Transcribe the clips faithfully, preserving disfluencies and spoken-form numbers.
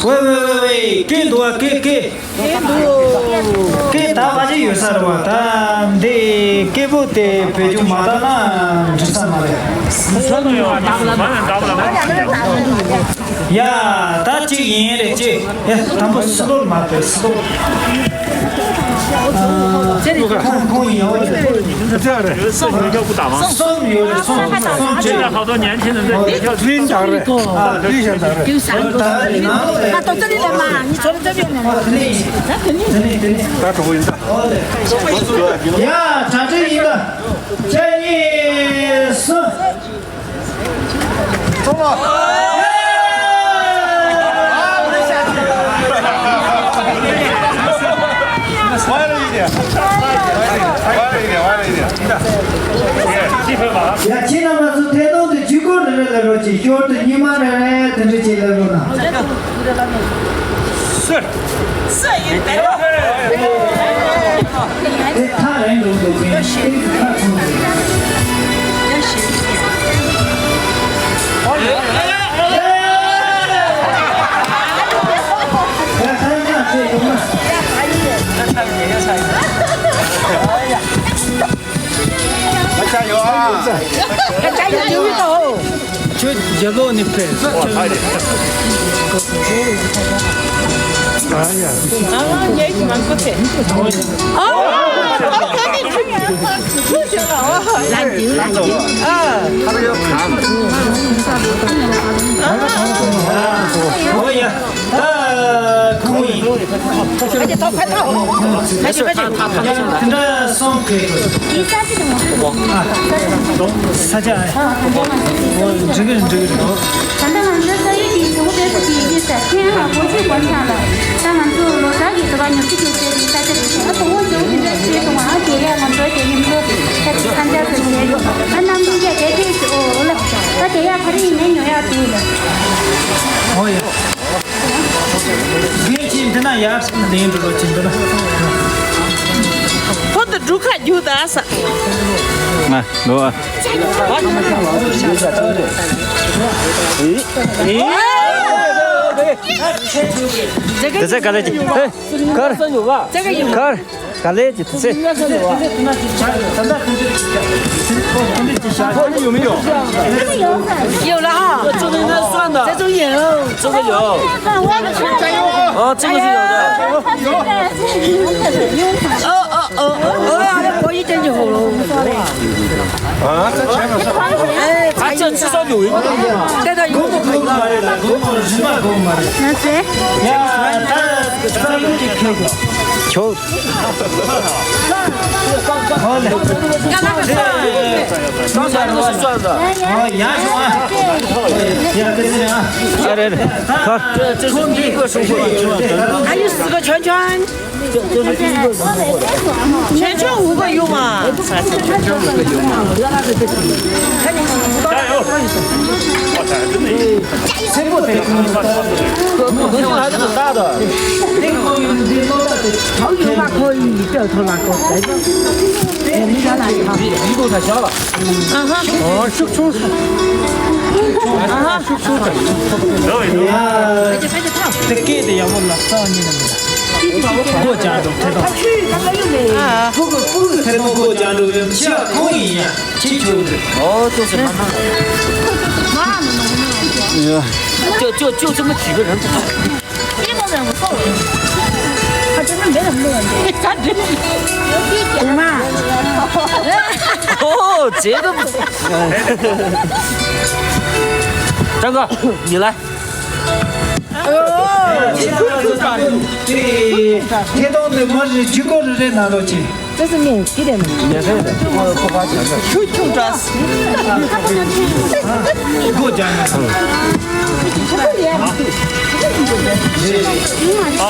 喂喂喂喂，给多给给给，打把这有啥了哇？他得给不得，别就马到那吃啥嘛嘞？ ཡ། ད་གཅིག་ཡིན་རེད་གཅིག་ཡ། དང་པོ་སི་ལོར་མ་དཔེ་སི་ལོར། ཁོང་ཁོང་ཡོད་རེད། གསུམ་ཡོད་རེད། གསུམ་གསུམ་གཅིག་ལིན་དང་རེད། ཨ་ལིན་ཞང་དང་རེད། ད་ནང་ལོགས་རེད། ད་གྲོགས་ཡིན་ད། ཡ། གྲ་སྒྲིག་ཡིན་ད། གཅིག་གཉིས་གསུམ། ཡ། ཁྱེད་རྣམ་པ་ཚོ་ཐད་གཏོང་དེ་ཇུས་འགོད་རེ་རེ་ལ་རོགས་ཀྱིས་ཞོར་དུ་ཉི་མ་རེ་རེ་དེ་འདྲ་ཅིག་ལ་རོགས་གནང་། དེ་ཐག་རིང་འགྲོ་འདུག་གིན་ཁ་ཚུམ་འདུག་ཁྱོད་རྒྱ་ལོ་ནི་ཕེ། ཨ་ཡ། ཨ་ཡ། ཨ་ཡ། ཨོ་ཡ། ད་ཁོང་ཡིན། ཕ་ཆེ་ཐོག་ཕ་ཐོག་ཕ་ཆེ་ཕ་ཆེ། དེ་འདྲ་སོང་གི། ས་ཆ་ཨ། འོ་འགྲིག་གི་རེད་འགྲིག་གི་རེད། ད་ལྟ་ང་ཚོའི་ས་ཡུལ་འདི་ཇོ་བོ་བོད་ཀྱི་ཡུལ་ས་ཐེན་ཨ་སྒོ་ཕྱུགས་དཀོན་ཆ་ལ། ད་ང་ཚོ་ལོ་གསར་གྱི་དུ་བ་ཉོ་ཆུ་ཁྱེར་སའི་ས་ཆ་རེད། ཨ་དང་པོ་ཇོ་བོ་བོད་ཀྱི་ཡུལ་སོང་བ། ཨ་དེ་ཡ་ང་ཚོའི་དེ་ཉིན་ཁོ་ས་ཆ་ས་ཆ་ཟེར་བྱས་ཡོད། ཨ་གནམ་དཔུང་རྒྱག་དེ་དེ་ཨོ་ལ། ད་དེ་ཡ་ག་རེ་ཡིན་ནའི་ཉོ་ཡག་འདུག་ལ། ཨོ་ཡ། རྒན་ཁྱིམ་འདི་ན་ཡར་སོང་ལེན་འགྲོ་རོགས་ཁྱིམ་འདི་ན། ཁོ་ད་འབྲུ་ཁ་རྒྱུག་ད་ས། ང་འགྲོ་ཨ། དེ་ཚེ་ག་ལེ་ཅི། ཧེ། གར། གར། ག་ལེ་ཅི་དེ་ཚེ། ཡོད་ལ་ཨ། 这个有。哦，这个是有的。哦，哦，哦，哦，哦，可以点就好了。啊，这前面是。哎，他这至少有一个。对对，有一个可以了。那谁？球。 还有四个圈圈。圈圈五个有吗？加油！哇塞，真的。 还是很大的。好有那可以，不要偷那个。力度太小了。啊哈。哦，是，是，是。啊哈。དེ་སྐད་དེ་ཡག་པོ་ལ་རྩ་བ་ཉིད་ནས་མི་འདུག་སྒོ་བརྒྱབ་འགྲོ་ཐད་གཏོང་། ཕྲུ་གུ་ཕྲུ་གུ་ཐད་གཏོང་སྒོ་བརྒྱབ་འགྲོ་ཡོད། ཁྱེད་གང་ཡིན་ཡ་ཁྱེད་ཁྱོད་རེད། ཨོ་ཅོ་ཟེར་མ་ན། ཅོ་ཅོ་ཅོ་ཅོ་མ་ཅི་གི་རང་། 他真的没什么问题。我妈。哦，这个不，张哥，你来。哦，这个不。这，这东西我是几个人拿到去。 这是免费的吗？免费的，我不花钱的。就就这。给我讲讲。哦。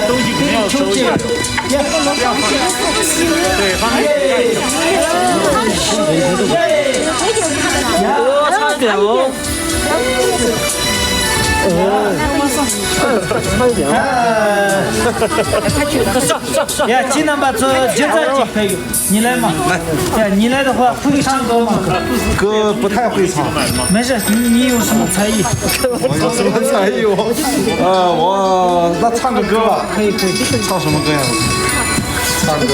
东西肯定要收一下。对，他们。差点哦。 ཡ། ཁྱེད་རྣམ་པ་ཚོ་སྒྱུ་རྩལ་ཅིག་ཕེབས་ཡོད། 你来嘛。ཡ། 你来的话会唱歌吗？歌不太会唱。没事，你你有什么才艺？我有什么才艺？我啊，我那唱个歌吧。可以可以。唱什么歌呀？唱个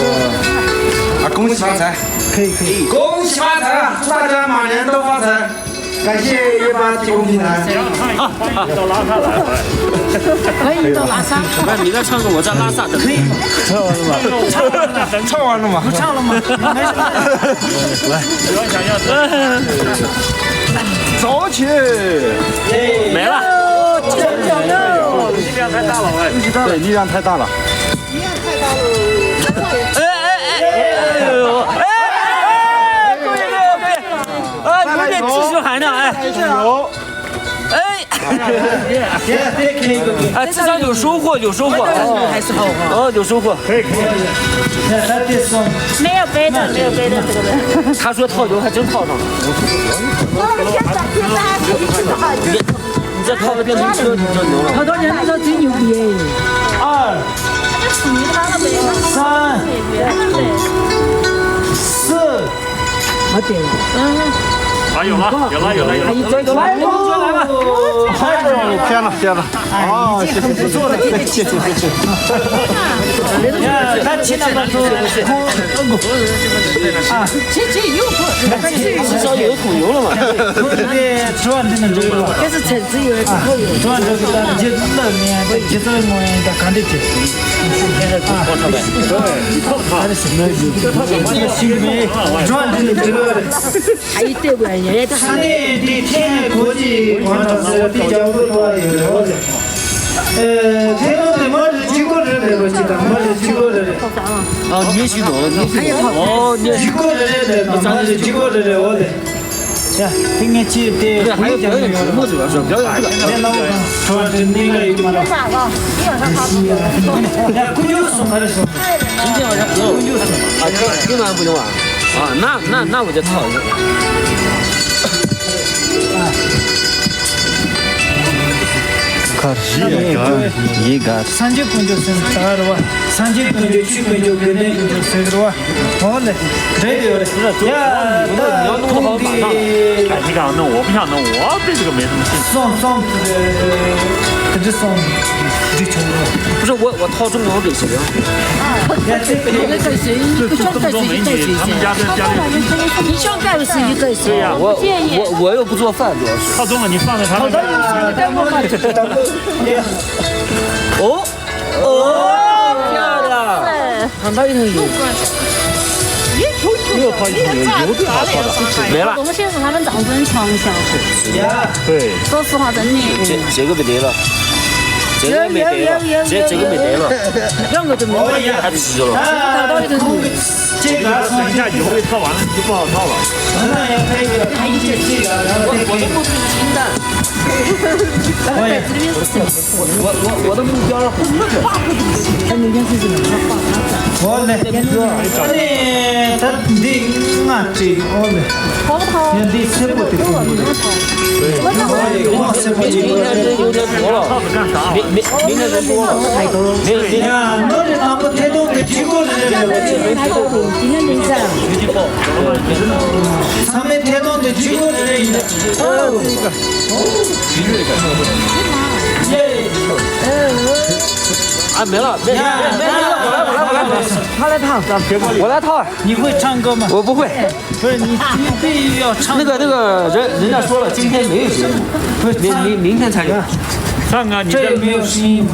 啊，恭喜发财。可以可以。恭喜发财啊！祝大家马年都发财。 感谢一八提供平台。可以到拉萨。那你再唱个，我在拉萨等你。唱完了吗？唱完了吗？不唱了吗？来。走起。没了。力量太大了，喂。对，力量太大了。 哎哎哎哎哎哎哎！哎，可以可以可以！啊，有点技术含量哎。哎，哎，至少有收获，有收获。还是好。哦，有收获。可以可以。没有背的，没有背的这个人。他说套油还真套上了。 你这套个电瓶车，你这牛了。好多人都说真牛逼哎。二、三、四。没得了。啊，有了，有了，有了，有了。哎，这个来吧。天哪，天哪。 啊，谢谢谢谢谢谢谢谢。他去那个啊，这这又不，至少有桶油了嘛。这是陈志远，这个有。昨晚这个节日里面，这节日里面的干的节。啊，还是什么有？昨晚这个节日。 还有对不对？哎，他 ས་གནས་འདི་ཐད་གོ་ཅི་གང་དང་ཟེར་དེ་རྒྱང་ལོ་ལོ་ཡོད་རེད་བ། ཨེ། ཐད་ལོ་དེ་མ་རེད་གཅིག་པོ་རེད་ལས་པ་ཅིག་དང་མ་རེད་གཅིག་པོ་རེད་རེད། ཨ། ཉེ་ཞིག་ཏུ་ཉེ་ཞིག་ཏུ། ཨོ་ཉེ། གཅིག་པོ་རེད་རེད་ལས་དང་མ་རེད་གཅིག་པོ་རེད་རེད་འོ་ལས། ཡ། དེ་ངས་ཅི་དེ་དེ་ཧ་ཡོད་ཡོད་ཡོད་མོ་ཟེར་བ་ཞོག་ཞོག་ཡོད་ཡོད། དེ་ལ་འོ་དང་ཁྲོ་བ་དེ་གནས་ཀ་ཡོད་མ་རེད། ཡ། ཀུན་སྤྱོད་སོང་ག་རེ་སོང་། ཀུན་སྤྱོད་སོང་། ཨ། ཁྱོད་ཁྱོད་ང་བུ་ཡོང་བ། 啊，那那那我就套一个。ཁར་ཡི་ག་ཡི་ག་སངས་རྒྱས་དཀོན་མཆོག་སེམས་དག་རེད་བ། སངས་རྒྱས་དཀོན་མཆོག་ཆོས་དཀོན་མཆོག་དགེ་འདུན་དཀོན་མཆོག་ཟེར་གི་རེད་བ། འོ་ལེ། འདྲེ་དེ་ཡོད་རེད། ཡ། ད་ཁོང་གི 你敢弄，我不想弄，我对这个没什么兴趣。 སོང་སོང་དེ་འདྲ་སོང་འདྲི་ཆོག་རེད། 不是我，我套中国给谁啊？ 你想干什么就干什么。 对呀，我我我又不做饭，主要是。套中了，你放在他那。哦哦，漂亮。 很大一桶油。没有套一桶油，油最好套的。没了。我们现在他们掌声枪响。对。说实话，真的。这这个没得了，这个没得了，这这个没得了，两个都没有。还吃了。 这个等一下油给套完了，你就不好套了。我我都不清淡。我我我的目标是红色。我来，哎，他你那这个，我来。好不好？你这吃不得。我明天人有点多了，明明明天人多了，明明呀，我这当初推动的结果是这个。他们推动的结果是这个。耶！啊，没了，没没没没了，我来我来我来我来，他来套，我来套。你会唱歌吗？我不会。不是你，你必须要唱。那个那个人人家说了，今天没有节目，不是明明明天才有。唱啊，你这也没有声音。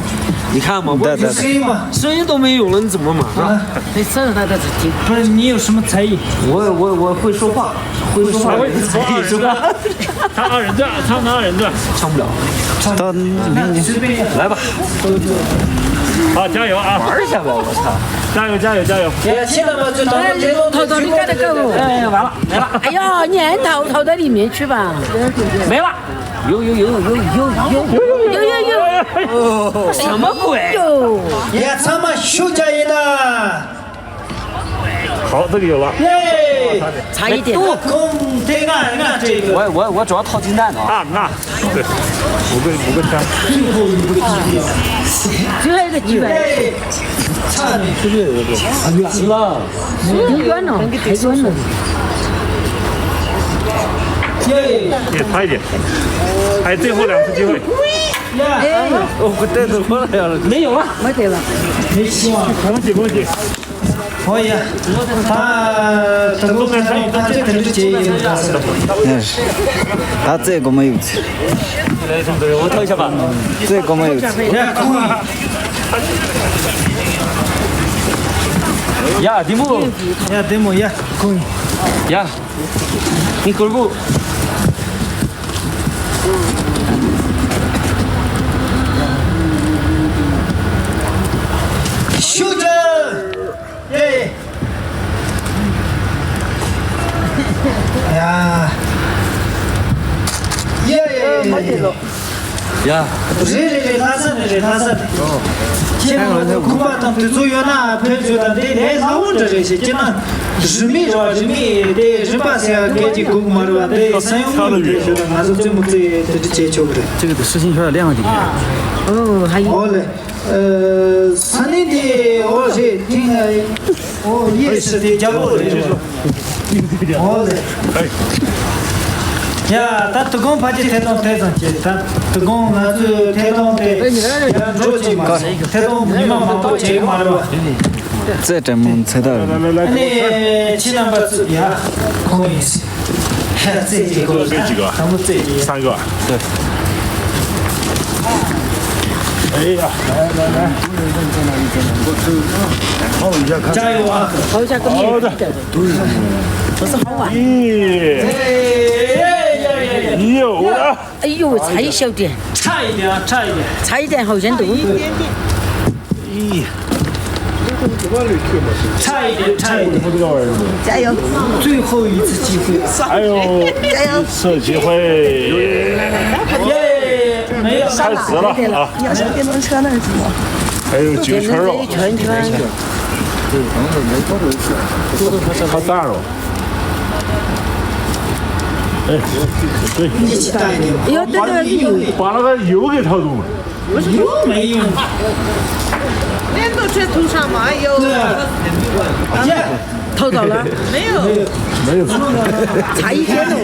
你看嘛，我有声音吗？声音都没有了，你怎么嘛？啊，你声音他在听。不是你有什么才艺？我我我会说话，会说话，会说话。他二人转，唱他二人转，唱不了。唱到你随便来吧。好，加油啊！玩一下吧，我操！加油加油加油！哎，现在嘛，就咱们这种头头你干的够。哎，完了没了。哎呀，你还投投到里面去吧。没了。有有有有有有有有有有有有。什么鬼？有。也他妈休假一呢。好，这个有了。耶！差一点。多空对岸，那这个。我我我主要套近战的啊。啊，那对，五个五个圈。最后一个机会。最后一个机会。耶！差点。是不是有一个？啊，远了。有点远了，太远了。耶！也差一点。哎，最后两次机会。耶！哎，我不带走了呀。没有了，没得了。没希望。恭喜恭喜！ 可以啊，他成功了，他这肯定接一个大师。嗯，他这个没有去。我看一下吧。这个没有去。呀，题目。呀，题目呀，可以。呀，你可不？休整。 耶！呀！耶！没得了。呀！རེད་རེད་རེད། ལྷ་ས་ནས་རེད། ལྷ་ས་ནས། ཁྱེད་རང་ལ་ཁུག་པ་དང་དུས་ཚོད་ཡོད་ན་ཕེབས་ཤོག་དང་། དེ་ནས་ལྷ་བོ་འདྲ་རེད་ཤེས་ཀྱི་ན། རིན་མེད་རེད་བ། རིན་མེད་དེ་རིན་པ་ཟེར་ཡ་སྐད་ཅིག་དགོས་ཀྱི་མ་རེད་བ། དེ་ས་ཡོམ་མི་འདྲ་ཤོད་དང་། ང་ཚོ་རྩེད་མོ་རྩེ་དེ་འདྲ་བྱས་ཆོག་གི་རེད། 这个得事情有点亮的。哦，还有。 ཨོ་ལེ། ཨ། ས་གནས་དེ་ཨོ་རེད། ཐིང་ཨོ་ཡེ་སི་དེ་རྒྱ་ལོ་རེད། ཨོ་ལེ། ཡ། ད་དོ་དགོང་ཕལ་ཆེར་ཐད་གཏོང་དེ་ཙམ་བྱས། ད་དོ་དགོང་ང་ཚོའི་ཐད་གཏོང་དེ་ཡར་འགྲོ་ཅིག་མ་སོང་། ཐད་གཏོང་མི་མང་མང་པོ་བྱེད་ཀྱི་མ་རེད་བ། རྩེད་འགྲན་མོ་ཚེ་ཐར། ཨ་ནི་ཁྱེད་རྣམ་པ་ཚོ་ཡ་ཁོང་ཡིན། རྩེད་ཅིག་གོ། རྩེད་ཅིག་གོ། དང་པོ་རྩེད་ཅིག་ཡ། སང་གོ། ཨེ་ཡ། ལ་ལ་ལ། ཅ་ཡོ་ཨ། 好，下个面。好的。不是好玩。咦。哎呀呀呀呀！有了。哎呦，差一小点。差一点啊，差一点。差一点，好像都。咦。差一点，差一点。加油。最后一次机会。哎呦，加油。一次机会。耶，没有。开始了啊。你要上电动车那儿去吗？还有几个圈儿啊？电动车一圈一圈。 他咋了？哎，对，一起带一点。哎呦，对对对。把那个油给套住了。油没用。电动车涂上嘛，哎呦。对啊。耶。套到了？没有。没有。差一点哦。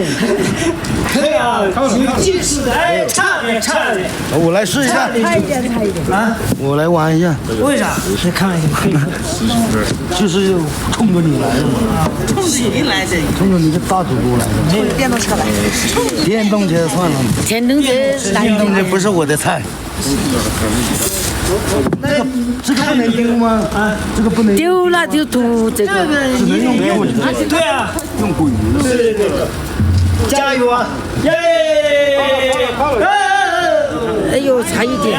可以啊，有技术的，哎，差点，差点。我来试一下。差一点，差一点。啊？我来玩一下。为啥？你看一下。 就是冲着你来的嘛。冲着你来的。冲着你个大主播来的。冲着电动车来的。电动车算了。电动车来的。电动车不是我的菜。这个不能丢吗？啊，这个不能丢。丢了就吐这个。只能用滚的。对啊。用滚的。对对对。加油啊！耶！哎呦，差一点。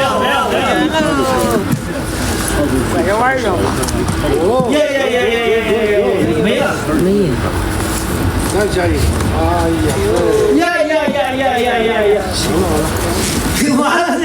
耶耶耶耶耶耶耶！没了。没有。再加一个。哎呀。呀呀呀呀呀呀呀！完了。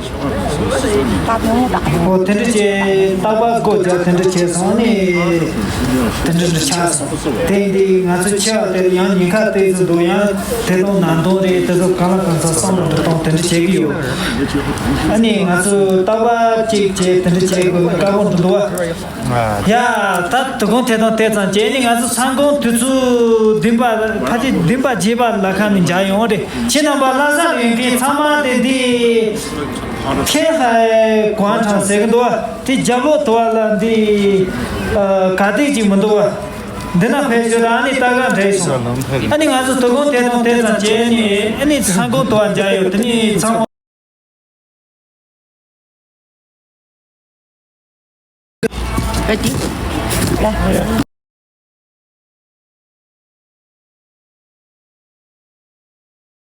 ཨོ་དེ་འདྲ་བྱས་རྟག་པར་སྒོ་རྒྱག་དེ་འདྲ་བྱས་སོང་ནས་དེ་འདྲ་འདྲ་ཆགས་སོང་། དེ་འདི་ང་ཚོ་ཆེ་བ་དེ་ཡང་ཉེན་ཁ་དེ་ཚོ་འདུག་ཡང་དེ་དང་ནང་དོན་རེད། དེ་ཚོ་གང་ལ་གང་འཚམ་བསམ་བློ་འདྲ་གཏོང་དེ་འདྲ་བྱེད་ཀྱི་ཡོད། ཨ་ནི་ང་ཚོ་རྟག་པར་གཅིག་བྱས་དེ་འདྲ་བྱེད་དགོས་ན་དཀའ་པོ་འདྲ་འདུག་བ། ཡ། ད་དོ་དགོང་དེ་དང་དེ་ཙམ་བྱས་ནས་ང་ཚོ་མཚན་གུང་དུས་ཚོད་བདུན་པ་ཕལ་ཆེར་བདུན་པ་བརྒྱད་པ་ལ་ཁ་ནས་མཇལ་ཡོང་རེད། ཁྱེད་རྣམ་པ་ལྷ་ས་ལ་ཡོད་མཁན་ཚང་མ་དེ་འདི་ཁེ་ཧའེ་ཀོང་ཁྲང་ཟེར་གི་འདུག་བ། དེ་རྒྱབ་ལོགས་དུ་བ་ལ་འདི་ག་དེ་ཅིག་མི་འདུག་བ། འདི་ན་ཕེབས་ཤོག་རང་ནི་ལྟ་ག་འདྲེས་སོང་། ཨ་ནི་ང་ཚོ་དོ་དགོང་དེ་དང་དེ་ཙམ་བྱས་ནས་ཨ་ནི་མཚན་གུང་དུ་བ་མཇལ་ཡོད། དེ་ནི་ཚང་མ།